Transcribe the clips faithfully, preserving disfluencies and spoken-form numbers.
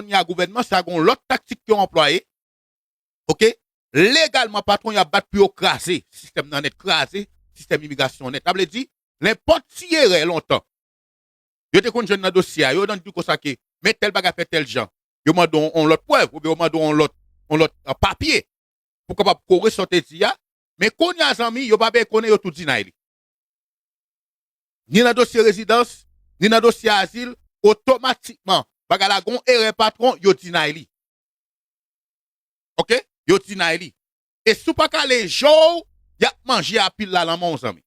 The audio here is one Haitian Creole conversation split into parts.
kounye a gouvènman sa gen yon lòt taktik ke yo anplwaye. Oke? Legalman, patwon, y ap bat pou yo kraze sistèm nan nèt, kraze sistèm imigrasyon nèt. Sa vle di, nenpòt ti erè lontan, yo te konn jwenn nan dosye a, yo nan di konsa ke, men tèl bagay fè tèl jan. Yo mande yon, yon lòt prèv, oubyen yo mande yon lòt, yon lòt, euh, papye pou kapab kore sa w te di a. Men kounye a, zanmi, yo pa byen konnen, yo tou deny li. Ni nan dosye rezidans, ni nan dosye azil, otomatikman, bagay la gon erè patwon, yo deny li. Oke? Yo deny li. E si w pa kale je w, y ap manje apil la nan men w, zanmi.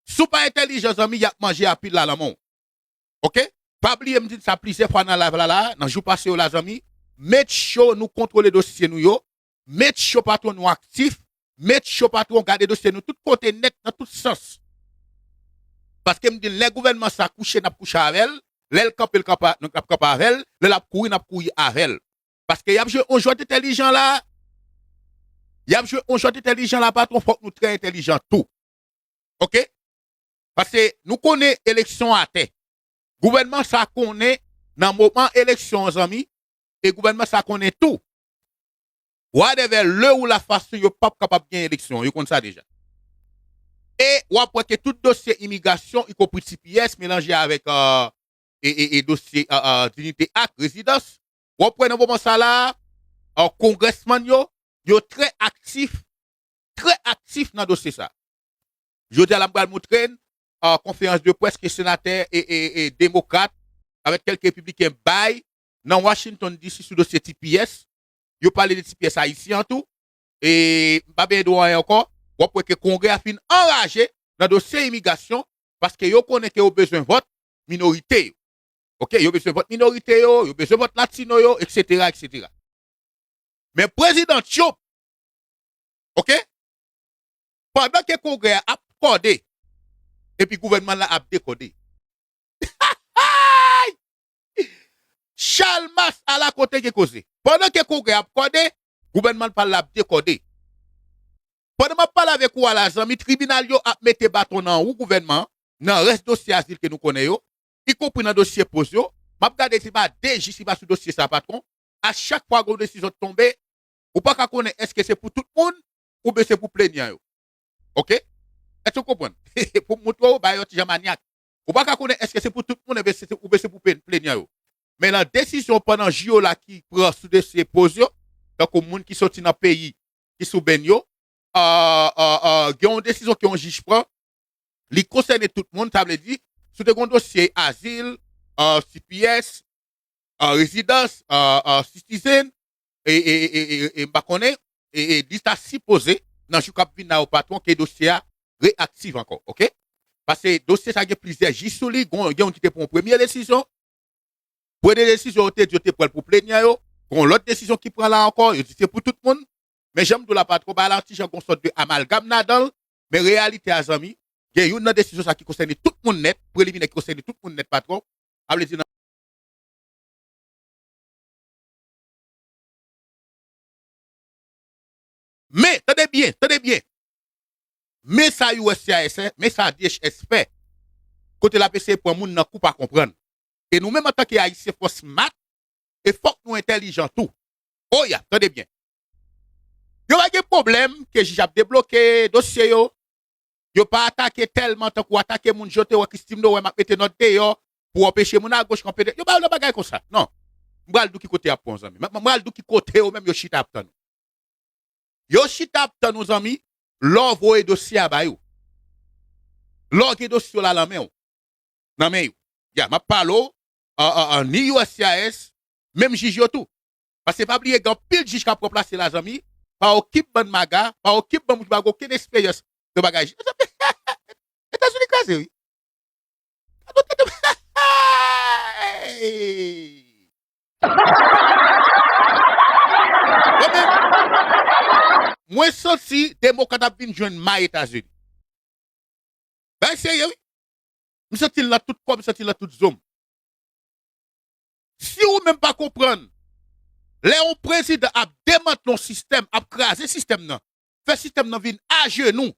Si w pa entèlijan, zanmi, y ap manje apil la nan men w. Oke? Pa bliye m di n sa plizyè fwa nan live la, la, nan jou pase yo la, zanmi. Make sure nou kontwole dosye nou yo. Make sure patwon nou aktif. Make sure patwon gade dosye nou tout kote nèt, nan tout sans. Paske m di n, lè gouvènman sa kouche, n ap kouche avè l. Lè l kanpe, l kanpe, n ap kanpe avè l. Lè l ap kouri, n ap kouri avè l. Paske y ap jwe yon jwèt entèlijan la. Y ap jwe yon jwèt entèlijan la, patwon, fòk nou trè entèlijan tou. Oke? Paske nou konnen eleksyon atè. Gouvènman sa konnen nan moman eleksyon an, zanmi, e gouvènman sa konnen tou. Whatever, le ou la fason, yo p ap kapab gen eleksyon, yo konn sa deja. E w ap wè ke tout dosye imigrasyon, ikonpri T P S, melanje avèk, euh, e, e, e dosye, euh, euh, Dignité Act, rezidans, w ap wè nan moman sa la, euh, kongrèsmann yo, yo trè aktif, trè aktif nan dosye sa. Jodi a la, m pral montre n, euh, konferans de près ke senatè e, e, e demokrat avèk kèk repibliken bay nan Washington D C sou dosye T P S. Yo pale de T P S ayisyen an tou. E m pa byen di w anyen ankò. W ap wè ke Kongrè a fin anraje nan dosye imigrasyon paske yo konnen ke yo bezwen vòt minorite yo. Oke, yo bezwen vòt minorite yo, yo bezwen vòt latino yo, et cetera, et cetera. Men prezidan Trump, oke, pandan ke Kongrè a ap kòde, epi gouvènman la ap dekòde. Chalmas ala kote gen koze. Pandan ke Kongrè a ap kòde, gouvènman pa l la ap dekòde. Pandan m ap pale avèk ou a la, zanmi, tribinal yo ap mete baton nan wou gouvènman an, nan rès dosye azil ke nou konnen yo, ikonpri nan dosye poz yo. M ap gade si pa de jij ki pa sou dosye sa, patwon. A chak fwa gon desizyon tonbe, ou pa ka konnen èske se pou tout moun oubyen se pou plenyan yo. Oke? Èske w konprann? Pou m montre w, bagay yo ti jan manyak. Ou pa ka konnen èske se pou tout moun oubyen se, oubyen se pou pe-, plenyan yo. Men nan desizyon pandan jij yo la ki pran sou dosye poz yo, tankou moun ki soti nan peyi ki sou bèn yo, euh, euh, euh, gen yon desizyon ke yon jij pran, li konsène tout moun, sa vle di, si w te gen yon dosye azil, euh, T P S, euh, rezidans, euh, euh, citizen, e, e, e, e, e, e m pa konnen, e, e, li ta sipoze, nan jou k ap vin la yo, patwon, ke dosye a reaktif ankò, oke? Paske dosye sa gen plizyè jij sou li, gon, gen youn ki te pran yon premye desizyon, premye desizyon yo te di yo te pran l pou plenyan yo, gon lòt desizyon ki pran la ankò, yo di se pou tout moun, men jan m di w la, patwon, bagay la ti jan gon sòt de amalgam ladan l, men reyalite a, zanmi, gen youn nan desizyon sa ki konsène tout moun nèt, preliminè ki konsène tout moun nèt, patwon, sa vle di nan Men, tande byen, tande byen. Men sa U S C I S fè, men sa D H S fè. Kote l ap eseye pran moun nan kou pa konprann. E nou menm antanke Ayisyen, fò smart, e fòk nou entèlijan tou. O ya, tande byen. Yo pa gen pwoblèm ke jij ap debloke dosye yo. Yo pa atake tèlman tankou atake moun jan w te wè Christine Noël ap mete nòt deyò pou anpeche moun agoch kanpe de. Yo pa nan bagay konsa. Non. M pral di w ki kote y ap pran w, zanmi. M, m pral di w ki kote yo menm yo chita ap tann ou. Yo chita ap tann ou, zanmi, lè w voye dosye a ba yo. Lè w gen dosye w la nan men w. Nan men yo. Ya, m ap pale w, an, an, an, ni U S C I S, menm jij yo tou. Paske pa bliye, gen anpil jij k ap ranplase la, zanmi. Pa okip bann maga, pa okip bann moun ki pa gen okenn esperyans nan bagay jij. Etazini kraze, wi. Gade w tande. Mwen, mwen santi demokrat ap vin jwenn may Etazini. Bagay serye, wi. M santi l nan tout kò m, m santi l nan tout zo m. Si ou menm pa konprann, lè yon prezidan ap demantle yon sistèm, ap kraze sistèm nan, fè sistèm nan vin ajenou,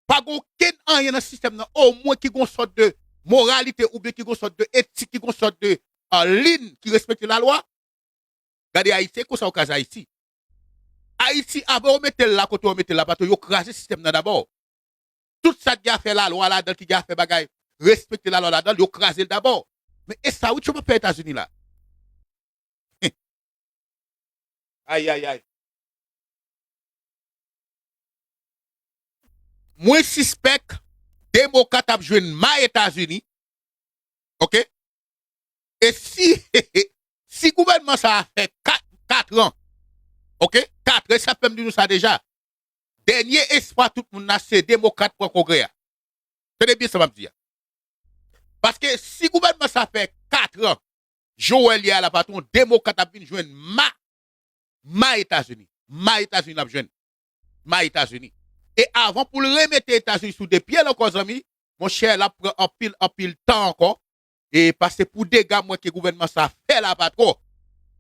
pa gen okenn anyen nan sistèm nan, omwen ki gen yon sòt de moralite oubyen ki gen yon sòt de etik, ki gen yon sòt de, an liy, ki respekte lalwa. Gade Ayiti, e konsa yo kraze Ayiti. Ayiti, avan yo mete l la kote yo mete l la, patwon, yo kraze sistèm nan dabò. Tout sa ki gen afè lalwa ladan l, ki gen afè bagay, respekte lalwa ladan l, yo kraze l dabò. Men e sa wi Trump ap fè Etazini la. Ay, ay, ay. Mwen sispèk demokrat ap jwenn may Etazini. Oke? E si, si gouvènman sa a fè kat, kat an, oke? Kat an, e sa fè m di nou sa deja. Dènye espwa tout moun nan se demokrat pran kongrè a. Tande byen sa m ap di a. Paske si gouvènman sa fè kat an, jan w wè l ye a la, patwon, demokrat ap vin jwenn ma, ma Etazini. Ma Etazini l ap jwenn. Ma Etazini. E avan pou l remete Etazini sou de pye l ankò, zanmi, monchè, l ap pran anpil, anpil tan ankò. E pase pou dega m wè ke gouvènman sa fè la, patwon.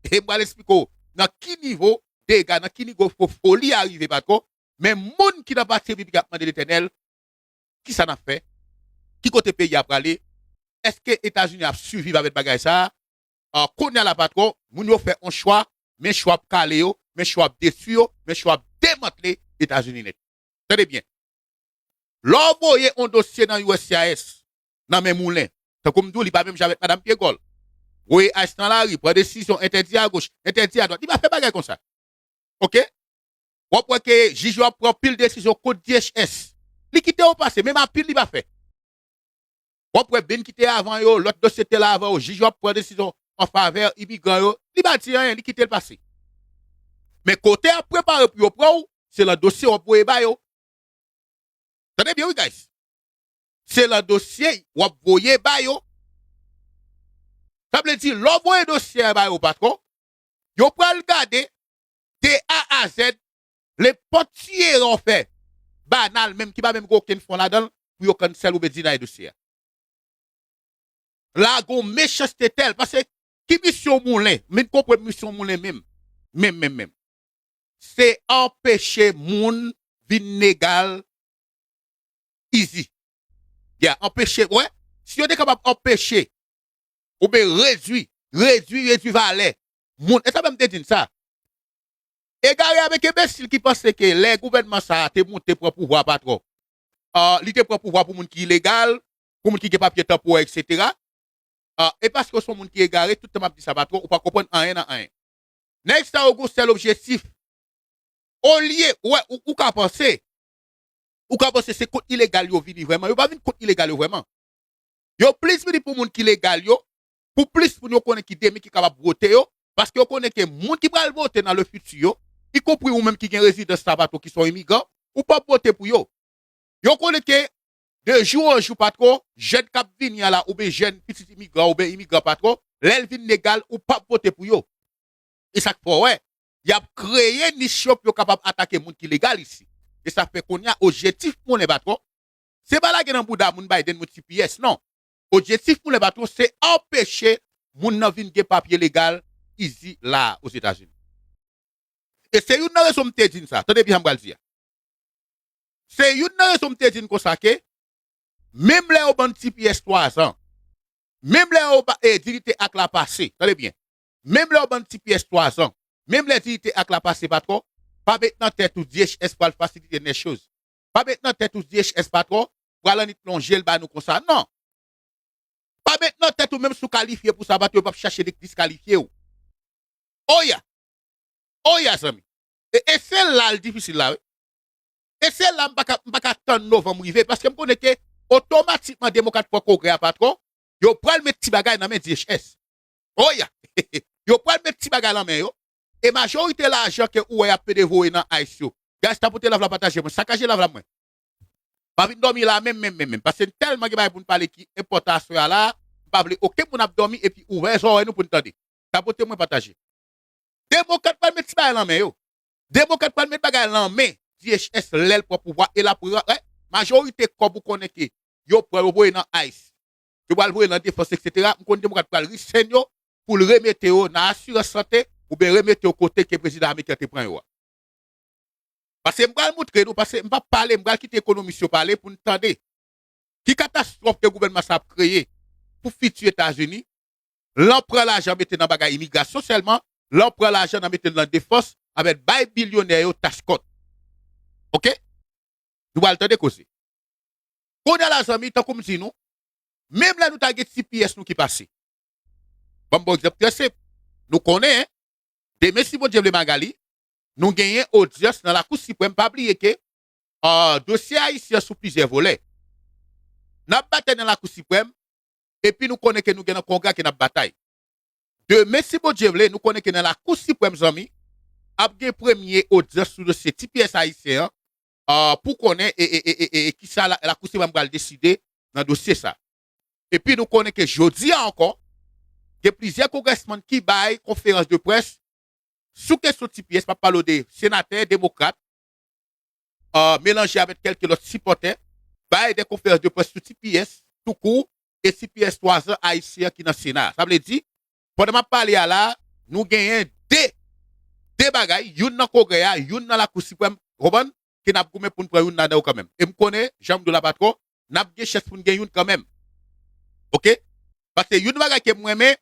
E m pral esplike w nan ki nivo dega, nan ki nivo fo-, foli a rive, patwon. Men moun ki nan Pati Repiblik ap mande Letènèl, kisa n ap fè? Ki kote peyi a prale? Èske Etazini ap siviv avèk bagay sa a? Ah, kounye a la, patwon, moun yo fè yon chwa, men chwa ap kale yo, men chwa ap detwi yo, men chwa ap demantle Etazini nèt. Tande byen. Lè w voye yon dosye nan U S C I S, nan men Moulen, tankou m di w, li pa menm jan avèk Madanm Pyegòl. Voye ice nan lari, pran desizyon, entèdi agoch, entèdi adwat. Li pa fè bagay konsa. Oke? W ap wè ke jij yo ap pran pil desizyon kont D H S. Li kite yo pase, menm apil li pa fè. W ap wè Bin ki te avan yo, lòt dosye ki te la avan yo, jij yo ap pran desizyon an favè imigran yo. Li pa di anyen, li kite l pase. Men kote y ap prepare pou yo pran w, se nan dosye w ap voye ba yo. Tande byen wi, guys. Se nan dosye w ap voye ba yo. Sa vle di, lè w voye dosye a ba yo, patwon, yo pral gade de A a Z, nenpòt ti erè w fè, banal menm, ki pa menm gen okenn fon ladan l, pou yo cancel oubyen deny dosye a. La gon mechanste tèl, paske ki misyon Moulen? M vin konprann misyon Moulen menm. Menm, menm, menm. Se anpeche moun vin legal easy. Ya, anpeche, wè, si yo te kapab anpeche, oubyen redwi, redwi, redwi valè moun. E sa menm te di n sa. Egare avèk enbesil ki panse ke lè gouvènman sa a te moute pran pouvwa, patwon, ah, li te pran pouvwa pou moun ki ilegal, pou moun ki gen papye tanporè, etsetera. Ah, e paske w se yon moun ki egare, tout tan m ap di sa, patwon, ou pa konprann anyen nan anyen. Nèg sa yo gon sèl objektif. Olye, ou wè, ou, ou ka panse, ou ka panse se kont ilegal yo vini vrèman. Yo pa vin kont ilegal yo vrèman. Yo plis vini pou moun ki legal yo, pou plis moun yo konnen ki demen ki kapab vote yo, paske yo konnen ke moun ki pral vote nan le futur yo, ikonpri ou menm ki gen rezidans sa, patwon, ki se yon imigran, ou p ap vote pou yo. Yo konnen ke de jou an jou, patwon, jèn k ap vini an la, oubyen jèn pitit imigran, oubyen imigran, patwon, lè l vin legal, ou p ap vote pou yo. E sa k fè w wè, y ap kreye nich yo pou yo kapab atake moun ki legal isi. E sa fè kounye a, objektif Moulen, patwon, se pa lage nan bouda moun Biden moun G P S, non. Objektif Moulen, patwon, se anpeche moun nan vin gen papye legal easy la Ozetazini. E se youn nan rezon m te di n sa. Tande byen sa m pral di a. Se youn nan rezon m te di n konsa ke, menm lè yo ban n G P S twazan, menm lè yo ba, e, Dignité Act la pase, tande byen, menm lè yo ban n G P S twazan, menm lè Dignité Act la pase, patwon, pa met nan tèt ou D H S pral fasilite nèg choz. Pa met nan tèt ou D H S, patwon, pral annik lonje l ba nou konsa. Non. Pa met nan tèt ou menm si w kalifye pou sa, patwon, yo p ap chache de-, diskalifye w. Oya! Oya, zanmi! E, e se la l difisil la, wi. E se la m pa ka, m pa ka tann novanm rive, paske m konnen ke otomatikman demokrat pran kongrè a, patwon, yo pral met ti bagay nan men D H S. Oya! Yo pral met ti bagay nan men yo. E majorite lajan ke ou wè y ap pede voye nan ice yo. Guys, tapote love la, pataje mwen. Sakaje love la mwen. Pa vin dòmi la menm, menm, menm, menm. Paske n tèlman gen bagay pou n pale ki enpòtan aswè a la, m pa vle okenn moun ap dòmi epi ouvè zòrèy nou pou n tande. Tapote mwen, pataje. Demokrat pral met ti bagay nan men yo. Demokrat pral met bagay nan men D H S lè l pran pouvwa e l ap ra-, wè, majorite kòb ou konnen ke yo pran, yo voye nan ice. Yo pral voye nan defans, etsetera. M konn demokrat pral resend yo pou l remete yo nan asirans sante oubyen remete yo kote ke prezidan ameriken te pran yo a. Paske m pral montre nou, paske m p ap pale, m pral kite ekonomis yo pale pou n tande ki katastwòf ke gouvènman sa ap kreye pou fiti Etazini, Lè w pran lajan mete nan bagay imigrasyon sèlman, lè w pran lajan nan mete l nan defans, avèk bay bilyonè yo tach kont. Oke? Nou pral tande koze. Kounye a la, zanmi, tankou m di nou, menm lè nou ta gen T P S nou ki pase. Ban m ba w egzanp trè senp. Nou konnen, demen, si Bondye vle, Magali, nou genyen odyans nan Lakou Siprèm. Pa bliye ke, ah, dosye ayisyen an sou plizyè volè. N ap batay nan Lakou Siprèm, epi nou konnen ke nou gen nan Kongrè ke n ap batay. Demen, si Bondye vle, nou konnen ke nan Lakou Siprèm, zanmi, ap gen premye odyans sou dosye T P S ayisyen an, ah, pou konnen e, e, e, e, e, kisa la, Lakou Siprèm pral deside nan dosye sa. Epi nou konnen ke jodi a ankò, gen plizyè kongrèsmann ki bay konferans de près sou kesyon T P S, m ap pale w de senatè demokrat, ah, melanje avèk kèlke lòt sipòtè, bay de konferans de près sou T P S, toukou, e T P S twa zan ayisyen an ki nan Sena. Sa vle di, pandan m ap pale a la, nou genyen de, de bagay, youn nan Kongrè a, youn nan Lakou Siprèm, w konprann, ke n ap goumen pou n pran youn ladan yo kanmenm. E m konnen, jan m di w la, patwon, n ap gen chans pou n gen youn kanmenm. Oke? Paske youn bagay ke m renmen,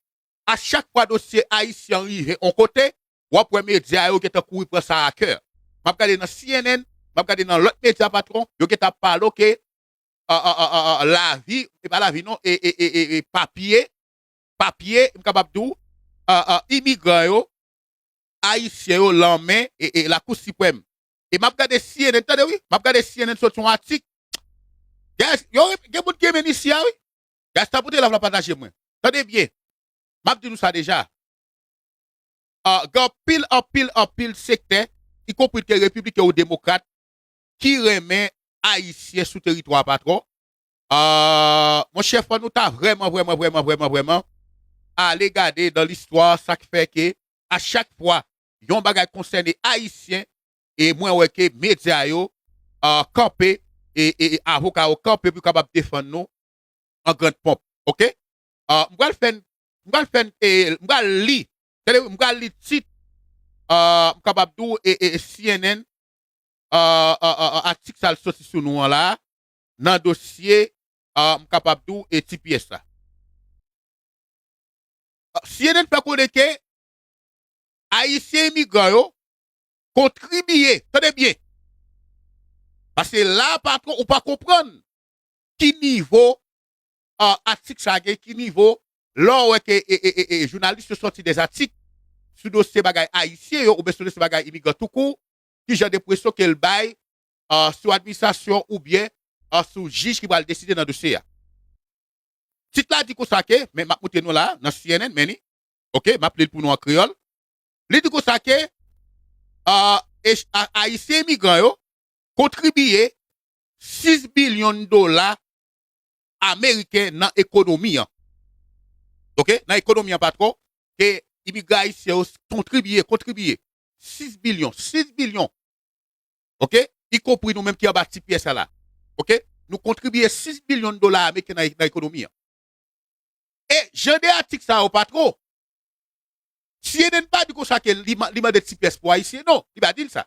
a chak fwa dosye ayisyen an rive yon kote, w ap wè medya yo gentan kouri pran sa a kè. M ap gade nan C N N, m ap gade nan lòt medya, patwon, yo gentan ap pale w ke, ah, ah, ah, ah, ah, lavi, e pa lavi non, e, e, e, e, e papye, papye, m kapab di w, ah, ah, imigran yo, ayisyen yo, lanmen, e, e Lakou Siprèm. E m ap gade C N N, tande wi, m ap gade C N N soti yon atik. Guys, yo, gen moun ki renmen isi a wi. Guys, tapote love la, pataje mwen. Tande byen. M ap di nou sa deja. Ah, gen anpil, anpil, anpil sektè, ikonpri ke repibliken ou demokrat, ki renmen ayisyen sou teritwa a, patwon. Ah, monchè, fò nou ta vrèman, vrèman, vrèman, vrèman, vrèman ale gade nan listwa sa k fè ke a chak fwa yon bagay konsène ayisyen, e mwen wè ke medya yo, ah, kanpe, e, e, e avoka yo kanpe pou kapab defann nou an grann ponp. Oke? Ah, m pral fè n, m pral fè n, e, m pral li, tande, m pral li tit, ah, m kapab di w, e, e, e C N N, ah, ah, ah, ah, atik sa l soti sou nou an la, nan dosye, ah, m kapab di w, e T P S la. Ah, C N N fè konnen ke ayisyen imigran yo kontribye, tande byen. Paske la, patwon, ou pa konprann ki nivo, ah, atik sa gen, ki nivo, lè w wè ke, e, e, e, e, jounalis yo sòti de atik sou dosye bagay ayisyen yo, oubyen sou dosye bagay imigran toukou, ki jan de presyon ke l bay, ah, sou administrasyon oubyen, ah, sou jij ki pral deside nan dosye a. Tit la di konsa ke, men m ap montre nou la, nan C N N, men li, oke, m ap li l pou nou an kreyòl. Li di konsa ke, ah, e, a, ayisyen imigran yo kontribye sis bilyon dola ameriken nan ekonomi an. Oke? Nan ekonomi an, patwon, ke imigran ayisyen yo kontribye, kontribye. Sis bilyon, sis bilyon. Oke? Ikonpri nou menm ki anba T P S la la. Oke? Nou kontribye sis bilyon dola ameriken nan, nan ekonomi an. E jan de atik sa yo, patwon, C N N pa di konsa ke li, li mande T P S pou ayisyen, non. Li pa di l sa.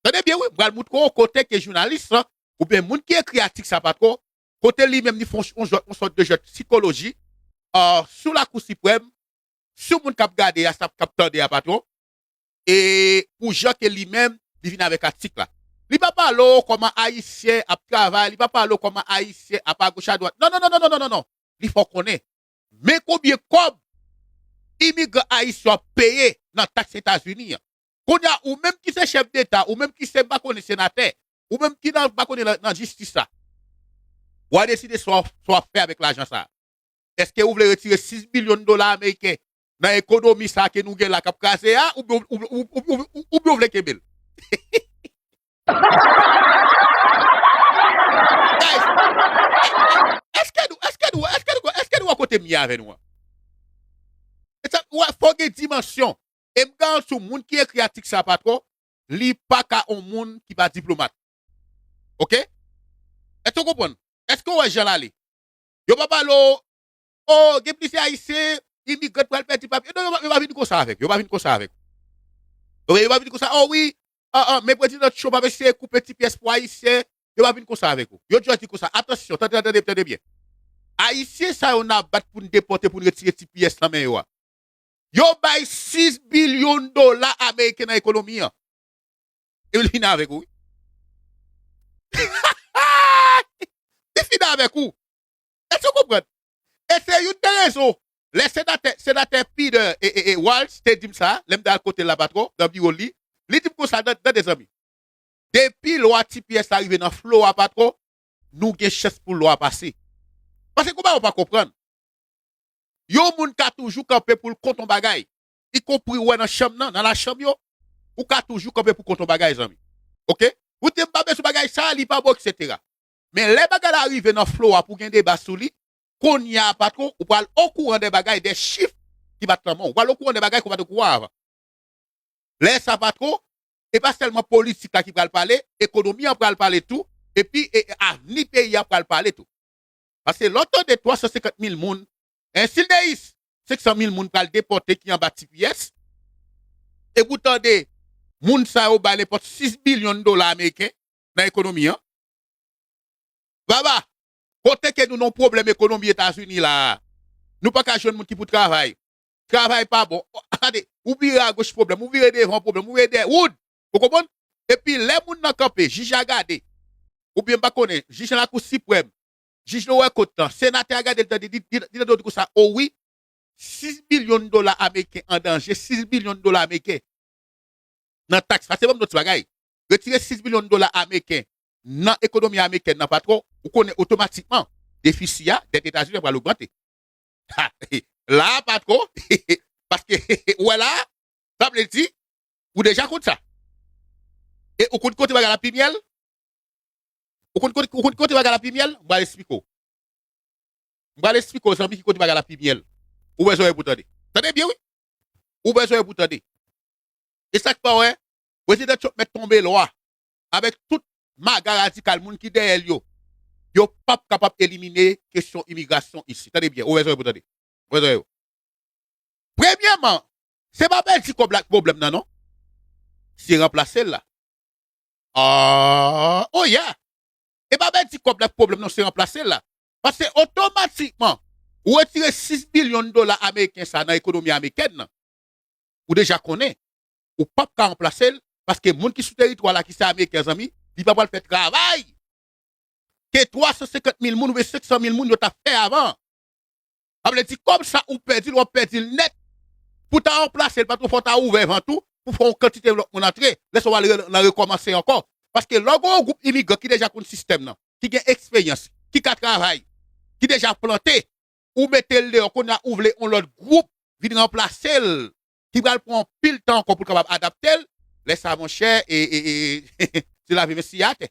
Tande byen, wi, m pral montre w kote ke jounalis lan, oubyen moun ki ekri atik sa, patwon, kote li menm li fè yon, yon jwèt, yon sòt de jwèt sikoloji, ah, sou Lakou Siprèm, sou moun k ap gade a, sa k ap tande a, patwon, e pou jan ke li menm, li vin avèk atik la. Li pa pale w kòman ayisyen ap travay, li pa pale w kòman ayisyen ap agoch adwat. Non, non, non, non. Li fè w konnen. Men konbyen kòb imigran ayisyen yo ap peye nan taks Etazini an. Kounye a, ou menm ki se chèf deta, ou menm ki se, m pa konnen, senatè, ou menm ki nan, m pa konnen, nan, nan jistis la, w a deside sa w, sa w ap fè avèk lajan sa a. Èske ou vle retire sis bilyon dola ameriken nan ekonomi sa a ke nou gen la k ap kraze a, oubyen, oubyen, oubyen, oubyen, oubyen ou vle kenbe l? Guys, èske nou, èske nou, èske nou, èske nou wè kote m ye avè nou an? E sa, wè, fò gen dimansyon. E m garanti w, moun ki ekri atik sa, patwon, li pa ka yon moun ki pa diplomat. Oke? Èske w konprann? Èske w wè jan l ale? Yo pa pale w, o, gen plizyè ayisyen, imigran pral pèdi papye. Non, yo pa, yo pa vin konsa avèk. Yo pa vin konsa avèk. Yo, yo pa vin konsa, o wi, an, an, men prezidan Trump ap eseye koupe T P S pou ayisyen. Yo pa vin konsa avèk ou. Yo jis di konsa, atansyon, tande, tande, tande byen. Ayisyen sa yo n ap bat pou n depòte, pou n retire T P S nan men yo a. Yo bay sis bilyon dola ameriken nan ekonomi an. Epi l fini avèk ou, wi. Li fini avèk ou. Èske w konprann? E se youn de rezon. Lè senatè, senatè Peter e, e, e Walz te di m sa, lè m te al kote l la, patwon, nan biwo li, li di m konsa, tande, tande, zanmi. Depi lwa T P S la rive nan flo a, patwon, nou gen chans pou lwa a pase. Paske konpa ou pa konprann. Yon moun ka toujou kanpe pou l kont yon bagay. Ikonpri ou wè nan chanm nan, nan lachanm yo, ou ka toujou kanpe pou kont yon bagay, zanmi. Oke? Ou di m pa bezwen bagay sa, li pa bon, etsetera. Men lè bagay la rive nan flo a pou gen deba sou li, kounye a, patwon, ou pral okouran de bagay, de chif ki pa t nan men w. Ou pral okouran de bagay ke w pa t okouran avan. Lè sa, patwon, e pa sèlman politik la ki pral pale, ekonomi an pral pale tou, epi e, e avni peyi a pral pale tou. Paske lè w tande twa san senkant mil moun, en, Sildeis, senk san mil moun pral depòte ki anba T P S, epi w tande moun sa yo bay nenpòt sis bilyon dola ameriken nan ekonomi an. Baba, kote ke nou nan pwoblèm ekonomi Etazini la a? Nou pa ka jwenn moun ki pou travay. Travay pa bon. Gade, ou vire agoch pwoblèm, ou vire devan pwoblèm, ou vire dèyè wood. Ou konprann? Epi lè moun nan kanpe, jij la gade. Oubyen m pa konnen, jij nan Lakou Siprèm, jij Lower Court lan, senatè a gade l tande, li, li, li tande yo di konsa, o wi, sis bilyon dola ameriken an danje, sis bilyon dola ameriken nan taks. Sa se ban m yon ti bagay. Retire sis bilyon dola ameriken nan ekonomi amerikèn nan, patwon, ou konnen otomatikman defisi a, dèt Etazini an pral ogmante. Ha, la, patwon, paske, ou wè la, sa vle di, ou deja konn sa. E ou konn kote bagay la pi myèl? Ou konn kote, ou konn kote bagay la pi myèl? M pral esplike w. M pral esplike w, zanmi, ki kote bagay la pi myèl. Ou bezwen pou tande. Tande byen, wi. Ou bezwen pou tande. E sa k fè w wè, Prezidan Trump mèt tonbe lwa. Avèk tout maga radikal, moun ki dèyè l yo, yo p ap kapab elimine kesyon imigrasyon isi. Tande byen, ou bezwen pou tande. Ou bezwen yo. Premyèman, se pa pèdi kòb la k pwoblèm nan, non. Se ranplase l la. Ah, oh yeah. E pa pèdi kòb la k pwoblèm, non, se ranplase l la. Paske otomatikman, ou retire sis bilyon dola ameriken sa nan ekonomi amerikèn nan, ou deja konnen, ou p ap ka ranplase l, paske moun ki sou teritwa la ki se ameriken, zanmi, li pa pral fè travay ke twa san senkant mil moun oubyen senk san mil moun yo t ap fè avan. Sa vle di, kòb sa ou pèdi l, w ap pèdi l nèt. Pou w ta ranplase l, patwon, fò w ta ouvè vant ou, pou fè yon kantite lòt moun antre. Lè sa w al re-, nan rekòmanse ankò. Paske lè w gen yon gwoup imigran ki deja konn sistèm nan, ki gen eksperyans, ki ka travay, ki deja plante, ou mete l deyò, kounye a ou vle yon lòt gwoup vin ranplase l, ki pral pran anpil tan ankò pou l kapab adapte l, lè sa, monchè, e, e, e, se lave men siye atè.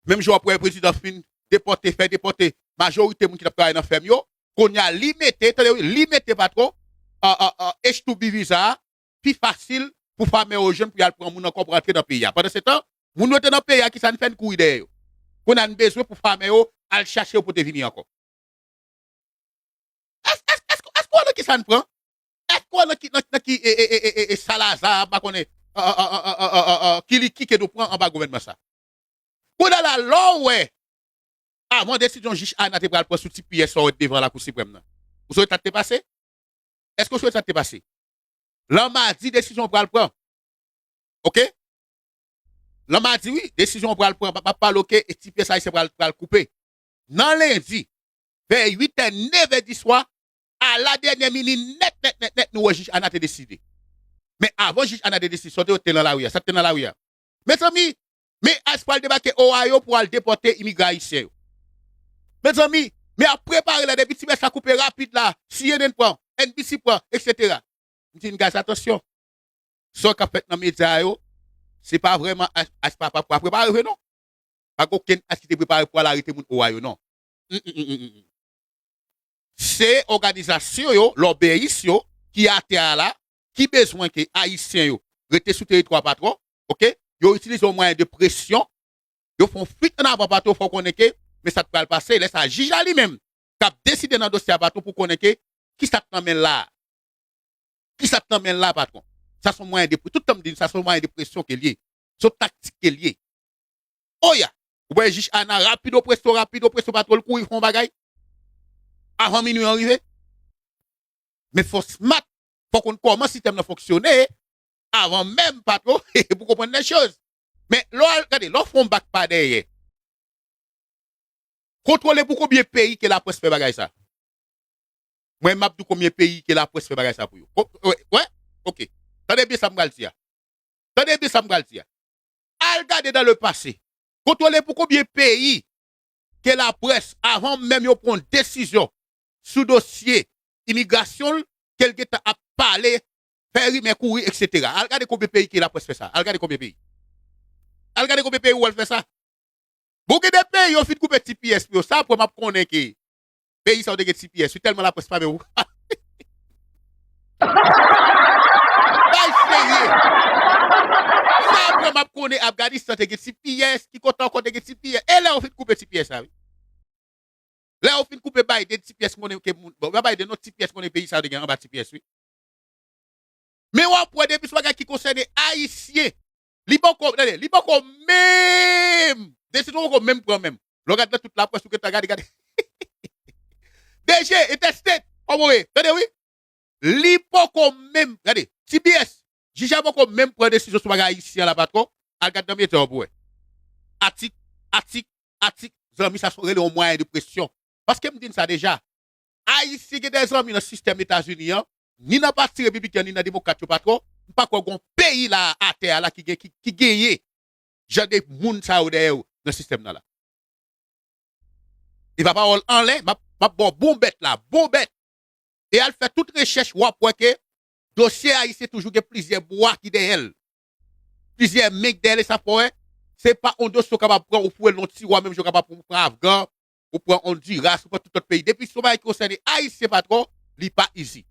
Menm jan w ap wè prezidan fin depòte, fè depòte majorite moun ki t ap travay nan fèm yo, kounye a li mete, tande wi, li mete patwon, a, a, a, H two B viza a, pi fasil pou famè yo jwenn pou y al pran moun ankò pou rantre nan peyi a. Pandansetan, moun yo te nan peyi a, kisa n fè, n kouri dèyè yo? Kounye a n bezwen pou famè yo al chache yo pote vini ankò. Èske, èske, èske, èske w wè nan kisa n pran? Èske w wè nan ki, nan, nan ki, e, e, e, e, e, e, Salaza, m pa konnen, a, a, ki liki ke nou pran anba gouvènman sa? Kounye a la, lè w wè, avan desizyon jij Ana te pral pran sou T P S sa w wè devan Lakou Siprèm nan, ou sonje sa k te pase? Èske w sonje sa k te pase? Lanmadi, desizyon pral pran. Oke? Lanmadi, wi, desizyon pral pran. M ap pale, oke, e T P S ayisyen pral, pral koupe. Nan lendi, vè uit è, nèf è di swa, a la dènyè minit, nèt, nèt, nèt, nèt, nou wè jij Ana te deside. Men avan jij Ana te deside, sa te, te nan lari a, sa te nan lari a. Mezanmi, men ICE pral debake Ohio pou al depòte imigran ayisyen yo. Mezanmi, men ap prepare la depi T P S la koupe rapid la, C N N pran, N B C pran, etsetera. M di n gaz, atansyon. Sa k ap fèt nan medya yo, se pa vrèman ICE, ICE pa, pa, pa prepare vre non. Pa gen okenn ICE ki te prepare pou al arete moun Ohio non. Mm, mm, mm, mm, mm. Se òganizasyon yo, lòbeyis yo, ki atè a la, ki bezwen ke Ayisyen yo rete sou teritwa patwon, oke? Yo itilize yon mwayen de presyon, yo fè yon fuit an avan patwon, fè w konnen ke, men sa k pral pase, lè sa jij la li menm, k ap deside nan dosye a patwon pou konnen ke, kisa k nan men l la a? Kisa k nan men l la, patwon? Sa se yon mwayen de, tout tan m di n, sa se yon mwayen de presyon ke l ye. Se yon taktik ke l ye. Oya! Ou wè jij Ana, rapido presto, rapido presto, patwon, l kouri fè yon bagay. avan minui an rive. Men fò w smart, fò w konn kòman sistèm nan fonksyone, avan menm, patwon, pou w konprann lè choz. Men lè w al, gade, lè w fè yon bak pa dèyè, kontwole pou konbyen peyi ke laprès fè bagay sa? Mwen, m ap di w konbyen peyi ke laprès fè bagay sa pou yo. Ko-, wè, wè? Oke. Tande byen sa m pral di a. Tande byen sa m pral di a. Al gade dans le passé. Kontwole pou konbyen peyi ke laprès, avan menm yo pran yon desizyon sou dosye imigrasyon l, ke l gentan ap pale, fè rimè kouri, etsetera. Al gade konbyen peyi ke laprès fè sa. Al gade konbyen peyi. Al gade konbyen peyi ou wè l fè sa. Bon, gen de peyi yo fin koupe T P S pou yo. Sa apre m ap konnen ke peyi sa yo te gen T P S. Wi, tèlman laprès pa menm. Bay serye. Sa apre m ap konnen Afganistan te gen T P S, ki kote ankò te gen T P S. E lè yo fin koupe T P S la, wi. Lè yo fin koupe Biden, T P S konnen ke moun, bon, pa Biden non, T P S konnen peyi sa yo te gen anba T P S, wi. Men w ap wè depi sou bagay ki konsène Ayisyen, li poko, tande, li poko menm, desizyon poko menm pran menm. Lè w gade nan tout laprès, ou gentan gade, gade. D G, Interstate, kòman w ye? Tande, wi. Li poko menm, gade, T P S, jij la poko menm pran desizyon sou bagay Ayisyen la, patwon. Al gade nan medya w pou wè. Atik, atik, atik, zanmi, sa se rele yon mwayen de presyon. Paske m di n sa deja, Ayisyen gen de zanmi nan sistèm Etazini an, ni nan pati repibliken, ni nan demokrat yo, patwon. M pa kwè gon peyi la, atè a la, ki gen, ki, ki genyen jan de moun sa yo dèyè yo nan sistèm nan la. E pa pawòl anlè, m ap, m ap ba w bon bèt la, bon bèt. E al fè tout rechèch, w ap wè ke dosye ayisyen toujou gen plizyè bwa ki dèyè l. Plizyè men k dèyè l, e sa fè w wè, se pa yon dosye w kapab pran, ou foure l nan tiwa, menm jan w kapab pran Afgan, ou pran Honduras, ou pran tout lòt peyi. Depi se yon bagay ki konsène Ayisyen, patwon, li pa easy.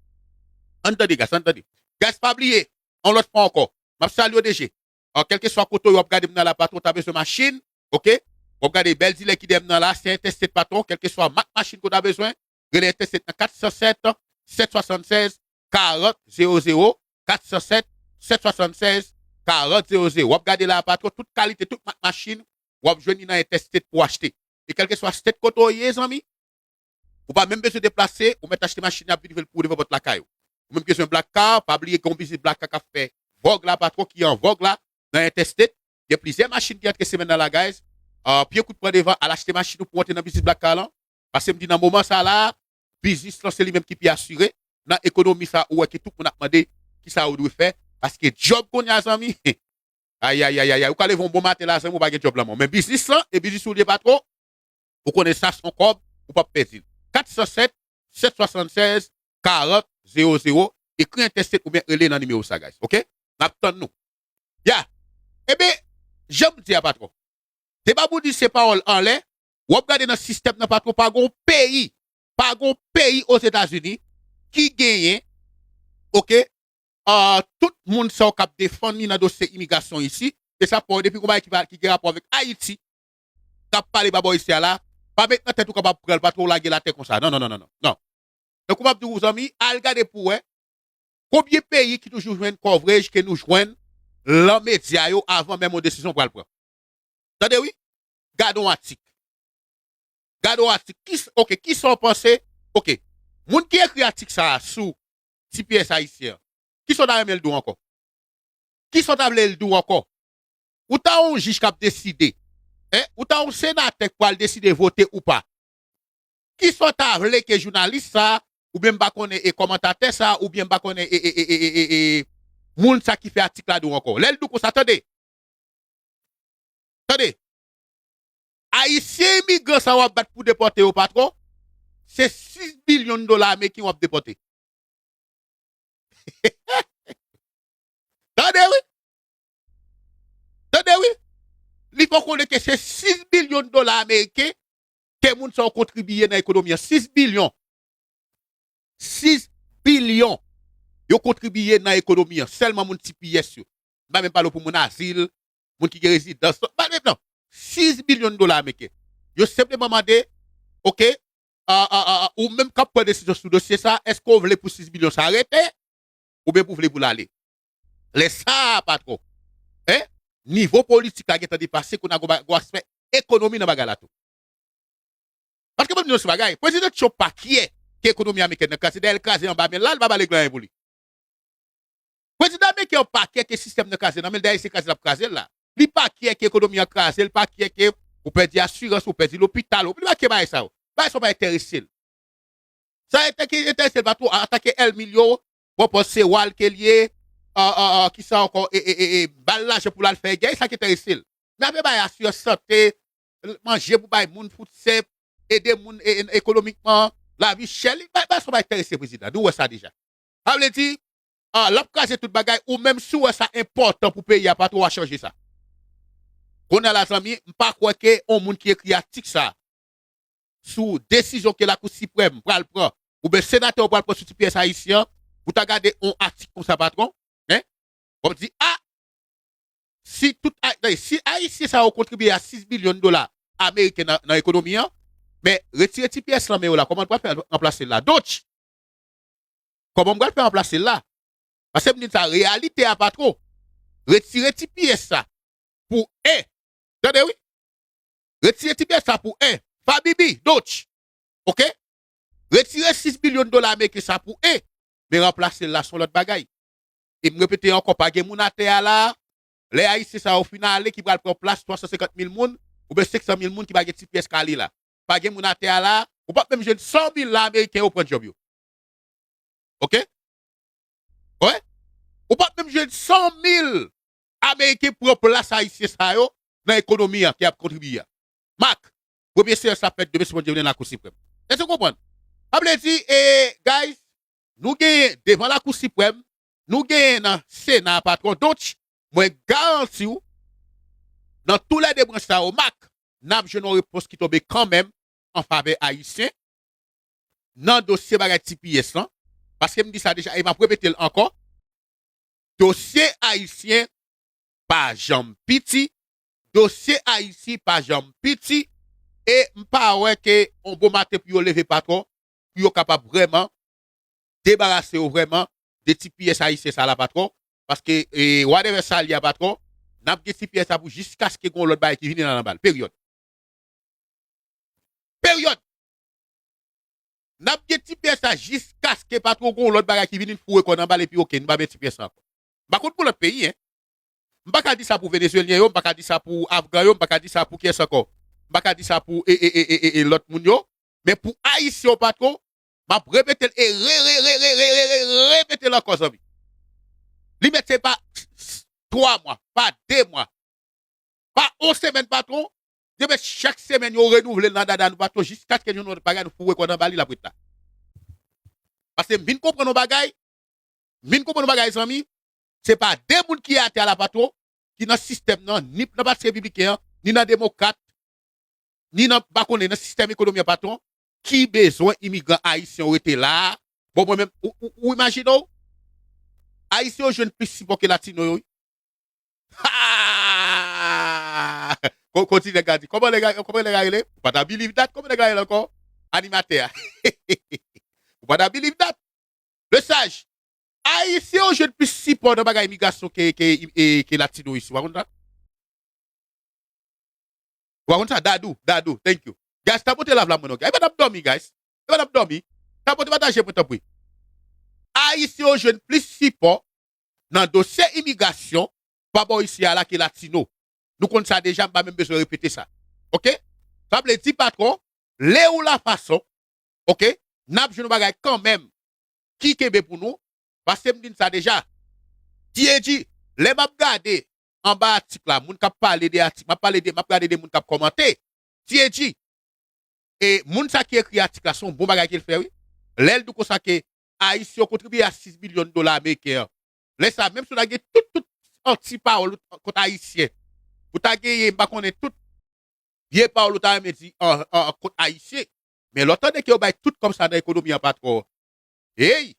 Ann tande, guys, ann tande. Guys, pa bliye, yon lòt fwa ankò, m ap salye w, D G. An, kèlkeswa kote w ye, w ap gade m nan la, patwon, w ta bezwen machin, oke? W ap gade bèl dilè ki dèyè m nan la, se Interstate, patwon, kèlkeswa mak machin ke w ta bezwen, rele Interstate nan kat san sèt, sèt swasannsèz, karant zewo zewo, kat san sèt, sèt swasannsèz, karant zewo zewo. W ap gade la, patwon, tout kalite, tout mak machin, w ap jwenn li nan Interstate pou w achte. E kèlkeswa state kote w ye, zanmi, ou pa menm bezwen deplase, ou mèt achte machin, y ap vin livre l pou ou devan pòt lakay ou. Ou menm ki bezwen black car, pa bliye gen yon biznis black car k ap fè vòg la, patwon, ki an vòg la, nan Interstate. Gen plizyè machin ki antre semèn nan la, guys. Ah, pye kout pran devan, al achte machin ou pou w antre nan biznis black car lan. Paske m di nan moman sa la, biznis lan se li menm ki pi asire. Nan ekonomi sa, ou wè ke tout moun ap mande kisa yo dwe fè. Paske djòb kounye a, zanmi, ayayayayay, ou ka leve yon bon maten la, zanmi, ou pa gen djòb lan men w. Men biznis lan, e biznis ou l ye, patwon, ou konnen sa se yon kòb, ou p ap pèdi l. Kat san sèt, sèt swasannsèz, karant zewo zewo, ekri Interstate oubyen rele nan nimewo sa, guys, oke? N ap tann nou. Ya. Ebyen, jan m di a, patwon, se pa pou di se pawòl anlè, w ap gade nan sistèm nan, patwon, pa gon peyi, pa gon peyi Ozetazini ki genyen, oke, ah, tout moun sa yo k ap defann li nan dosye imigrasyon isi, e sa fè w depi gon bagay ki pa, ki gen rapò avèk Ayiti, k ap pale babò isi a la, pa met nan tèt ou kapab pran l, patwon, w lage l atè konsa. Non, non, non, non, non, non. Tankou m ap di w, zanmi, al gade pou w wè konbyen peyi ki toujou jwenn coverage ke nou jwenn lan medya yo avan menm yon desizyon pral pran. Tande wi, gade yon atik. Gade yon atik. Ki s-, oke, kisa w panse? Oke. Moun ki ekri atik sa a sou T P S ayisyen an, kisa w ta renmen l di w ankò? Kisa w ta vle l di w ankò? Ou ta yon jij k ap deside. Hein? Ou ta yon senatè k pral deside vote ou pa. Kisa w ta vle ke jounalis sa, oubyen m pa konnen e kòmantatè sa, oubyen m pa konnen e, e, e, e, e, e, e, moun sa ki fè atik la di w ankò? Lè l di w konsa, tande. Tande. Ayisyen imigran sa w ap bat pou depòte yo, patwon, se sis bilyon dola ameriken w ap depòte. Tande wi. Tande wi. Li fè w konnen ke se sis bilyon dola ameriken ke moun sa yo kontribiye nan ekonomi an. Sis bilyon. Sis bilyon yo kontribiye nan ekonomi an. Sèlman moun T P S yo. M pa menm pale w pou moun azil, moun ki gen rezidans. M pa menm non. Sis bilyon dola ameriken. Yo senpleman mande, oke, a, a, a, a, ou menm k ap pran desizyon sou dosye sa, èske w vle pou sis bilyon sa rete? Oubyen pou w vle pou l ale? Lè sa a, patwon, hein, nivo politik la gentan depase, kounye a gon ba-, gon aspè ekonomi nan bagay la tou. Paske ban m di nou se bagay, Prezidan Trump pa kyè. ke ekonomi amerikèn nan kraze, dayè l kraze anba men l la, li pa ba l regle anyen pou li. Prezidan ameriken an pa kè ke sistèm nan kraze nan men l, dayè se kraze l ap kraze l la. Li pa kè ke ekonomi an kraze, li pa kè ke ou pèdi asirans, ou pèdi lopital, ou, li pa kè bagay sa yo. Bagay sa yo pa enterese l. Sa enterese l pa twò, antanke L Milyo, bon, bon, se wa l ke l ye, an, an, an, kisa ankò, e, e, e, e, ba l lajan pou l al fè gè, sa ki enterese l. Men apre bay asirans sante, manje pou bay moun, food stamp, ede moun e, e, ekonomikman, lavi chè, li, bay, bay sa pa enterese prezidan. Nou wè sa deja. Sa vle di, ah, l ap kraze tout bagay, ou menm si w wè sa enpòtan pou peyi a, patwon, w a chanje sa. Kounye a la, zanmi, m pa kwè ke yon moun ki ekri atik sa, sou desizyon ke Lakou Siprèm pral pran, oubyen senatè yo pral pran sou T P S ayisyen an, pou ta gade yon atik konsa, patwon, en? W ap di, a, si tout, a, tande, si Ayisyen sa yo kontribye a sis bilyon dola ameriken nan, nan ekonomi an, men retire T P S lan men yo la, kòman n pral fè ranplase l la? Donk, kòman m pral fè ranplase l la? Paske m di n sa, reyalite a, patwon. Retire T P S sa pou en. Tande wi. Retire T P S sa pou en. Fabibi, Doch. Oke? Retire sis bilyon dola ameriken sa pou en. Men ranplase l la se yon lòt bagay. E m repete ankò, pa gen moun atè a la. Lè Ayisyen sa yo fin ale, ki pral pran plas twa san senkant mil moun, oubyen senk san mil moun ki pa gen T P S k ale la. Pa gen moun atè a la. Ou p ap menm jwenn san mil la ameriken yo pran djòb yo. Oke? Wè? Ou p ap menm jwenn san mil ameriken pran plas Ayisyen sa yo nan ekonomi an ki ap kontribye a. Mak, premye seyans la fèt demen si Bondye vle nan Lakou Siprèm. Èske w konprann? Sa vle di, e, guys, nou genyen devan Lakou Siprèm, nou genyen nan Sena, patwon. Donk, mwen garanti w, nan toulède branch sa yo, Mak, n ap jwenn yon repons ki tonbe kanmenm an favè Ayisyen nan dosye bagay T P S lan. Paske m di sa deja e m ap repete l ankò. Dosye Ayisyen pa janm piti. Dosye Ayiti pa janm piti. E m pa wè ke yon bon maten pou yo leve, patwon, pou yo kapab vrèman debarase yo vrèman de T P S ayisyen sa la, patwon. Paske, e, whatever sa l ye a, patwon, n ap gen T P S la pou jiskaske gen yon lòt bagay ki vini nan anba l. Peryòd. Peryòd. N ap gen T P S la jiskaske, patwon, gen yon lòt bagay ki vini, n foure kò n anba l epi oke, n pa gen T P S la ankò. M pa konn pou lòt peyi, en. M pa ka di sa pou Venezuelyen yo, m pa ka di sa pou Afgan yo, m pa ka di sa pou kiyès ankò. M pa ka di sa pou, e, e, e, e, e, e lòt moun yo. Men pou Ayisyen yo, patwon, m ap repete l e re, re, re, re, re, re, re, repete l ankò, zanmi. Li mèt se pa twa mwa, pa de mwa, pa yon semèn, patwon. Li mèt chak semèn yo renouvle l nan dada nou, patwon, jiskaske nou jwenn yon lòt bagay, nou foure kò n anba li, l ap ret la. Paske m vin konprann yon bagay, m vin konprann yon bagay, zanmi, se pa de moun ki atè a la, patwon, ki nan sistèm nan, ni nan Pati Repibliken an, ni nan Demokrat, ni nan, pa konnen, nan sistèm ekonomi an, patwon, ki bezwen imigran ayisyen yo rete la a. Bon, mwen menm, ou, ou, ou imajine w, Ayisyen yo jwenn plis sipò ke Latino yo, wi. Ha! Kon, kontinye gade. Kòman nèg la, kòman nèg la rele? Ou pa ta believe that? Kòman nèg la rele ankò? Animatè a. Ou pa ta believe that? Lesaj, Ayisyen yo jwenn plis sipò nan bagay imigrasyon ke, ke, e, ke Latino isi. Ou pa konn sa? Ou pa konn sa? Dadou, Dadou, thank you. Guys, tapote love la mwen non, guys. E pa n ap dòmi, guys. E pa n ap dòmi. Tapote pataje mwen, tanpri. Ayisyen yo jwenn plis sipò nan dosye imigrasyon pa bò isi a la ke Latino. Nou konn sa deja, m pa menm bezwen repete sa. Oke? Sa vle di, patwon, lè ou la fason, oke, n ap jwenn yon bagay kanmenm ki kenbe pou nou, paske m di n sa deja. T A G, lè m ap gade anba atik la, moun k ap pale de atik, m ap pale de, m ap gade de moun k ap kòmante. T A G, e moun sa ki ekri atik la, se yon bon bagay ke l fè, wi. Lè l di w konsa ke Ayisyen yo kontribye a sis bilyon dola ameriken an. Lè sa, menm si w ta gen tout, tout anti pawòl kont Ayisyen, ou ta genyen, m pa konnen, tout vye pawòl ou ta renmen di an, an, an kont Ayisyen. Men lè w tande ke yo bay tout kòb sa nan ekonomi an, patwon, hey!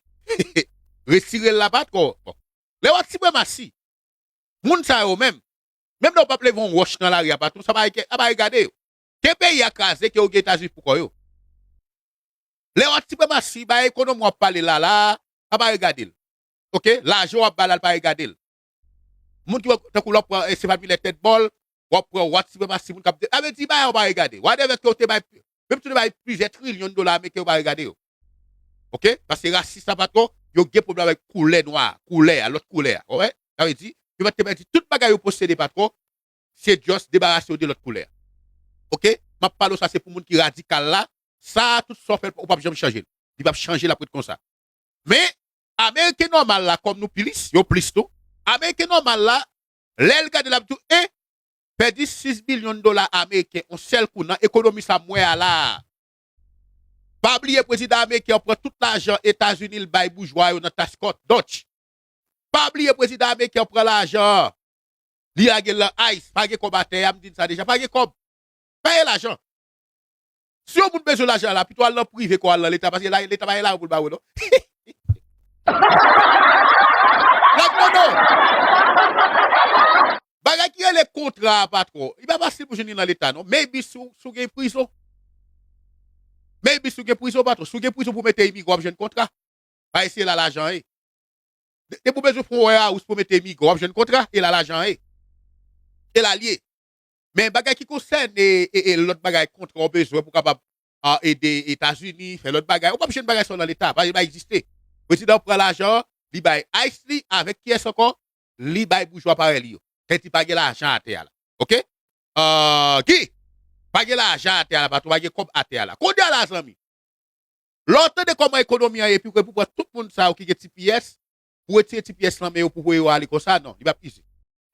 Retire l la, patwon. Bon. Lè w ap sipremasi, moun sa yo menm, menm lè w p ap leve yon wòch nan lari a, patwon, sa pa, sa pa regade yo. Ke peyi a kraze, ke yo gen Etazini pou kò yo. Lè w ap sipremasi, bay ekonomi w ap pale la, la, sa pa regade l. Oke? Lajan w ap ba la, l pa regade l. Moun ki wè, tankou lè w ap pran, e, Stephane Miller tèt bòl, w ap pran white supremacy, moun k ap de-, sa vle di bagay yo pa regade. Whatever ke w te bay, menm si w te bay plizyè trilyon dola ameriken, yo pa regade yo. Oke? Paske rasis la, patwon, yo gen pwoblèm avèk koulè nwa, koulè a, lòt koulè a. Ou wè? Sa vle di, yo mèt te pèdi tout bagay yo posede, patwon, se just debarase yo de lòt koulè a. Oke? M ap pale w sa, se pou moun ki radikal la. Sa, tout sa w fè, ou p ap janm chanje l. Li p ap chanje, l ap ret konsa. Men, Ameriken nòmal la, kòm nou plis, yo plis tou, Ameriken nòmal la, lè l gade, l ap di w, e, pèdi sis bilyon dola ameriken, yon sèl kou, nan ekonomi sa m wè a la a. Pa bliye, prezidan ameriken an pran tout lajan Etazini, l bay boujwa yo nan taskòt, Dutch. Pa bliye, prezidan ameriken an pran lajan an, li lage l nan ice, pa gen kòb atè a, m di n sa deja, pa gen kòb. Pa gen lajan. Si yon moun bezwen lajan la, pito al nan prive ke w al nan leta, paske la, leta pa gen lajan pou l ba w, non. Lòt non, non. Bagay ki rele kontra a, patwon, li pa fasil pou jwenn li nan leta, non. Maybe si w, si w gen prizon. Maybe si w gen prizon, patwon. Si w gen prizon pou mete imigran, w ap jwenn kontra. Paske se la lajan ye. De-, depi w bezwen fè yon warehouse pou mete imigran, w ap jwenn kontra, e la lajan ye. E la l ye. Men bagay ki konsène, e, e lòt bagay, kontra w bezwen pou kapab, a, ede Etazini, fè lòt bagay, ou p ap jwenn bagay sa yo nan leta, pa, pa egziste. Prezidan an pran lajan, li bay ice li, avèk kiyès ankò? Li bay boujwa parèy li yo. Sa vle di pa gen lajan atè a la. Oke? A, Guy, pa gen lajan atè a la, patwon, pa gen kòb atè a la. Kounye a la, zanmi, lè w tande kòman ekonomi an ye, pi w pran tout moun sa yo ki gen T P S, pou retire T P S nan men yo, pou voye yo ale konsa, non, li p ap izi.